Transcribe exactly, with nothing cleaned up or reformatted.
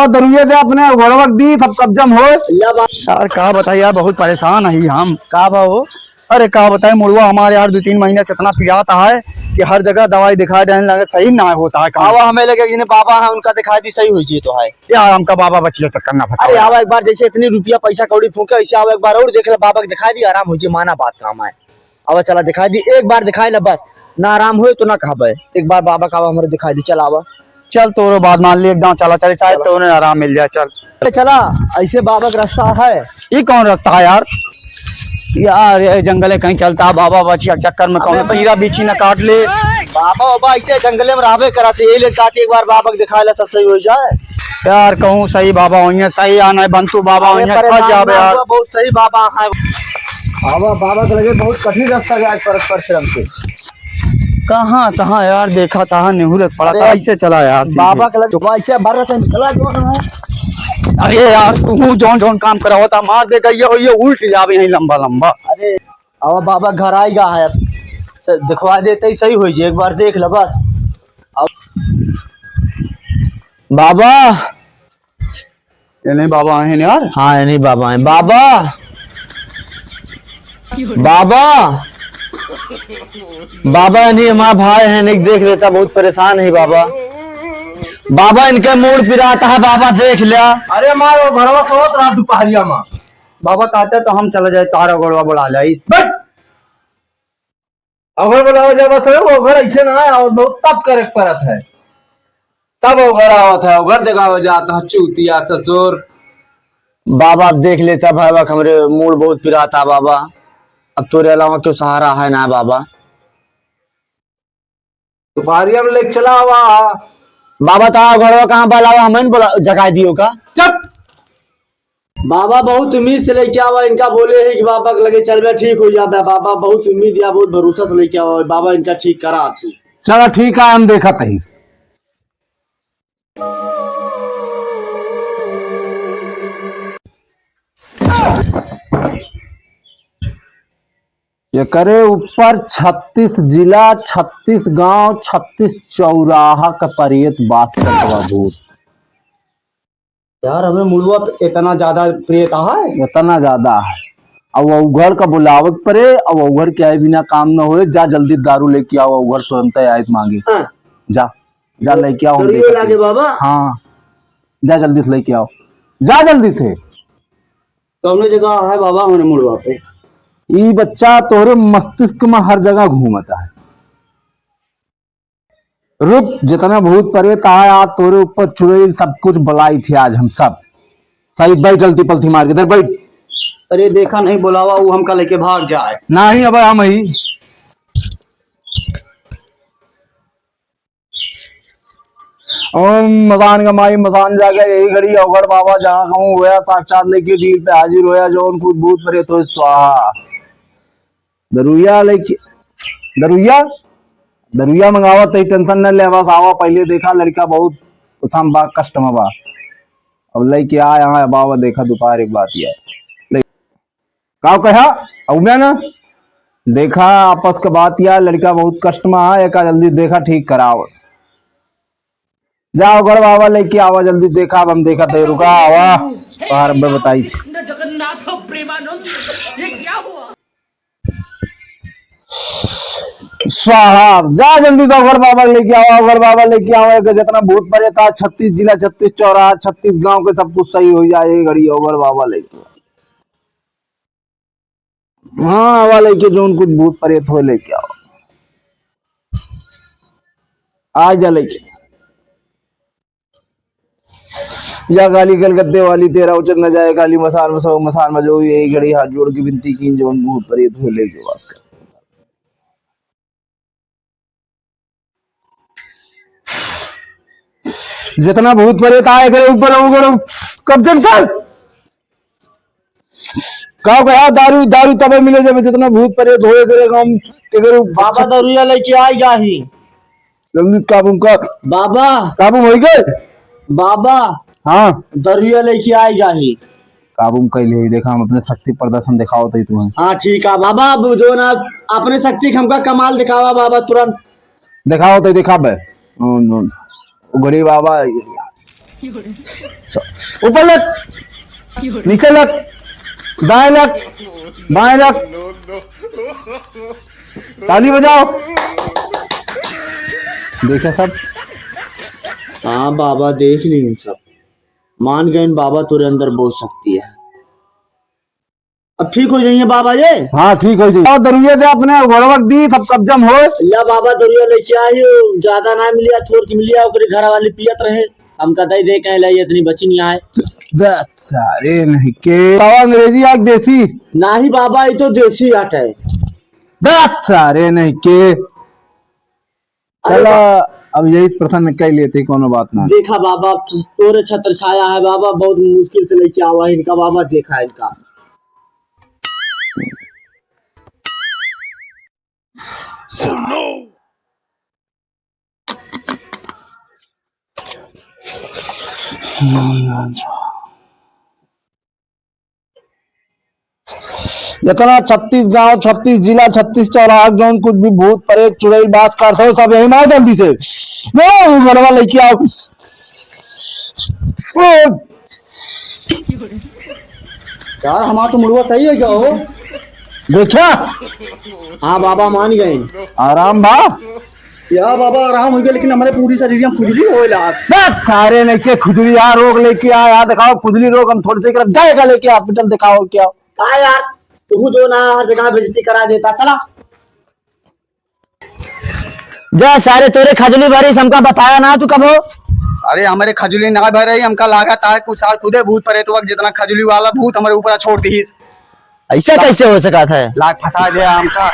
दरुइया दे अपने घोड़वा के दी, सब कब्जा में हो। या बा- यार, का बताई यार, बहुत परेशान है हम। का बा हो? अरे, का बताई, मुड़वा हमारे यार दो तीन महीने से इतना पिरात है कि हर जगह दवाई दिखा देने लगे, सही ना होता है काम। आवा, हमें लगे कि जिन्हें बाबा है, उनका दिखा दी, सही हो जी तो है। यार, हमका बाबा बचिया चक्कर ना फंसा। अरे, आवा एक बार, जैसे इतनी रुपया पैसा कौड़ी फूके, ऐसे आवा एक बार और देख ले, बाबा के दिखा दी, आराम हो जी, माना बात काम है। अब चला दिखाई दी, एक बार दिखाई ले बस, ना आराम होए तो ना कहबे। एक बार बाबा का हमरे दिखाई दी, चल आवा। चल तोरो बात मान ली, एक गाँव चला चली, शायद चला। तोरे आराम मिल जाए, चल। अरे चला, ऐसे बाबा का रास्ता है। ये कौन रास्ता है यार? यार ये जंगल है, कहीं चलता है बाबा बचिया चक्कर में, कौन अबे कीड़ा बिच्छी ना काट ले। बाबा बाबा ऐसे जंगले में रहबे करत, यही ले चाहती एक बार बाबा के दिखाए ला, सब सही हो जाए। यार कहूँ सही बाबा होइए, सही आना है बंतू बाबा अरे होइए, परेशान फंस जाबे ना यार। हुआ, बहुत सही बाबा है। बाबा, बाबा के लगे बहुत कठिन रास्ता है आज पर-, परिश्रम से। कहाँ, कहाँ यार, देखा तहाँ नेहुरे के पड़ा अरे, था, ऐसे चला यार सीधे। बाबा के लगे, वैसे भर रहे हैं, चला जो है। अरे यार, तू जौन, जौन काम करा होता, मार दे गई हो, ये उल्ट जावे यहीं लंबा, लंबा। अरे, अब बाबा घर आई गा है, स-, दिखवा देते ही सही हो जाए, एक बार देख ले बस। अब बाबा, ये नहीं बाबा आए हैं यार। हाँ, ये नहीं बाबा आए। बाबा, बाबा, बाबा, ये नहीं हमारा भाई है, नहीं देख लेता, बहुत परेशान है बाबा। बाबा, इनका मूड़ पिराता है बाबा, देख लिया। अरे मारो घरवा सोत रहा दोपहरिया में। बाबा कहते तो हम चला जाए, तारा गोड़वा बुला लाई। बैठ। अगर बनावे जाबा सर, वो घर ऐसे ना है, और बहुत तप करे के पड़त है, तब वो घर आवत है, वो घर जगावे जात है, चूतिया ससुर। बाबा, अब देख लेता भाई, बाबा, हमरे मूड़ बहुत पिराता बाबा, अब तोरे अलावा क्यों सहारा है ना बाबा। दोपहरिया में लेके चला आवा। बाबा, तो घरवा कहाँ बा, लावा, हमन बोला, जगाई दियो का? चुप। बाबा बहुत उम्मीद से लेके आवा, इनका बोले है कि बाबा के लगे चलबे ठीक हो जाबे। बाबा बहुत उम्मीद या बहुत भरोसा से लेके आवा, बाबा इनका ठीक करा तू। चला ठीक है, हम देखत ही। एकरे ऊपर छत्तीस जिला, छत्तीस गांव, छत्तीस चौराहा का प्रेत बास करत बा भूत। यार, हमें मुड़वा पे इतना ज्यादा प्रेत है। इतना ज्यादा है। अब वो घर का बुलावे के परे, अब वो घर के आए बिना काम न होए। जा जल्दी दारू लेके आओ, वो घर तुरंत आए मांगे। हाँ। जा, जा लेके आओ, हम दारू देखत लागे हैं। बाबा? हाँ, जा जल्दी से लेके आओ, जा जल्दी से। कौनो जगह है बाबा हमरे मुड़वा पे? ई बच्चा तोहरे मस्तिष्क में हर जगह घूमता है। रुक, जितना भूत प्रेत आया, आज तोरे ऊपर चुड़ैल सब कुछ बुलाई थी आज हम सब। सही बैठ, जल्दी पलथी मार के इधर बैठ। अरे देखा नहीं बुलावा, वो हमका लेके भाग जाए। नहीं, अब हम ही। ओम मसान का माई मसान जाके यही घड़ी अवघड़ बाबा जहाँ कहूँ होया, साक्षात लेके डील पे हाजिर होया, जौन कुछ भूत प्रेत हो स्वाहा। दरुइया लेके, दरुइया, दरुइया मंगावा, तई टेंशन न ले, बस आवा, पहले देखा लड़का बहुत उथम बा, कष्ट में बा। अब लेके आ यहाँ बाबा, देखा दोपहर एक बात या ले-, का कहा? अब मैं ना देखा आपस के बात या, लड़का बहुत कष्ट में आ, एका जल्दी देखा ठीक कराओ। जाओ गढ़ बाबा लेके आवा, जल्दी देखा, अब हम देखा थे, रुका आवा, बाहर में बताई। जगन्नाथ प्रेमानंद, ये क्या हुआ? स्वाहा। जा जल्दी तो अवघड़ बाबा लेके आओ, अवघड़ बाबा लेके आओ। एक जितना भूत प्रेत था, छत्तीस जिला, छत्तीस चौराहा, छत्तीस गांव के सब कुछ सही हो जाए, ये घड़ी अवघड़ बाबा लेके आओ। हाँ, आवा लेके जौन कुछ भूत प्रेत हो लेके आओ। आ जा लेके। या काली कलकत्ते वाली, तेरा उचर न जाए काली, मसान में सौ मसान में जो, यही घड़ी हाथ जोड़ के विनती की, जौन भूत प्रेत हो लेके वास कर। जितना भूत प्रेत आए करे ऊपर, ऊपर कब्जन कर। का कहा दारू, दारू तबे मिले जब जितना भूत प्रेत होए करे हम, तेरे बाबा दारूया लेके आई जाही। जल्दी से काबू में कर। बाबा। काबू में होई गए? बाबा। हाँ। दरुया लेके आई जाही। काबू में कैले ही, देखा हम अपने शक्ति प्रदर्शन दिखाओ तो तुम्हें। हाँ ठीक है बाबा, अब जो ना अपने शक्ति के हमका कमाल दिखावा बाबा तुरंत। दिखाओ तो दिखा बे। उगड़ी बाबा। ऊपर लग, नीचे लग, दाएं लग, बाएं लग, ताली बजाओ। देखा सब? हाँ बाबा, देख लीन सब, मान गइन बाबा, तोरे अंदर बहुत शक्ति है। अब ठीक हो जाइए बाबा ये। हाँ, ठीक हो जाइए। और दरुइया दे अपने घोड़वा के दी, सब कब्जा में हो। या बाबा, दरुइया लेके आई, ज्यादा ना मिलिया, थोड़ के मिलिया, ओकरे घर वाली पियत रहे, हमका दे दे, कहे लाई इतनी बची नहीं आए। दस सारे नहीं के। तवा अंग्रेजी आग देसी? नाही बाबा, ये तो देसी आटा है। दस सारे नहीं के। अरे चला, बा- अब यही प्रसन्न कइ लेते, कौनो बात ना। देखा बाबा, अब तोरे छत्र छाया है बाबा, बहुत मुश्किल से लेके आवा है इनका बाबा, देखा इनका। जितना छत्तीस गांव, छत्तीस जिला, छत्तीस चौराहा, जौन कुछ भी भूत, प्रेत, चुड़ैल, बास, कारसो, सब यही में आओ जल्दी से। ओ, घरवा लेके आओ। ओ। यार, हमार तो मुड़वा सही है क्या हो? देखा? हाँ बाबा, मान गए। आराम बा? या बाबा, आराम हो गया, लेकिन हमारे पूरी शरीर में खुजली होए लाग। बस सारे नहीं के खुजली, यहाँ रोग लेके आ, यहाँ दिखाओ खुजली रोग, हम थोड़ी देर जाएगा लेके हॉस्पिटल दिखाओ क्या? का यार, तू जो ना हर जगह बेइज्जती करा देता, चला। जा सारे, तोरे खजुली भरी, हमका बताया ना तू कबो। अरे, हमारे खजुली ना भरे, हमका लागत है कुछ साल खुदे भूत प्रेत वक्त जितना खजुली वाला भूत हमारे ऊपर छोड़ दीस। ऐसा कैसे हो सकत है? लाग फंसा दिया हमका।